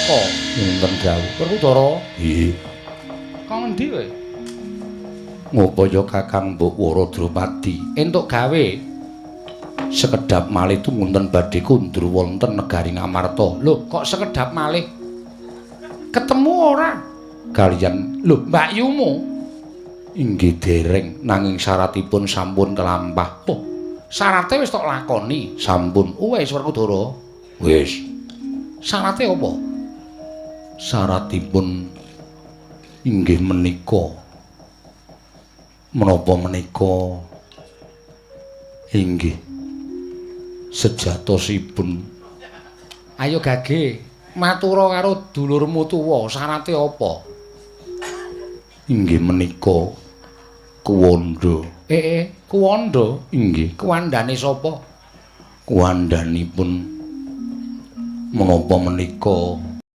teka. Wonten dawuh. Werkudara, Nggih. kok ngendi kowe? Ngupaya Kakang Mbok Wara Drupadi Entuk gawe. Sekedhap malih tumunten badhe kundur wonten negari Ngamarta. Lho, kok sekedhap malih? Ketemu ora? Kaliyan Lho, mbakyumu. Inggih dereng, nanging syaratipun sampun kelampah. Oh, syarate wis tok lakoni. Sampun. Wis Werkudara. Wis. Syarate apa? Syaratipun inggih menika. Menapa menika? Inggih sejatosipun. Ayo gage, matura karo dulurmu tuwa, syarate apa? Inggih menika kuwanda. Kuwanda? Inggih. Kuwandane sapa? Kuwandanipun menapa menika?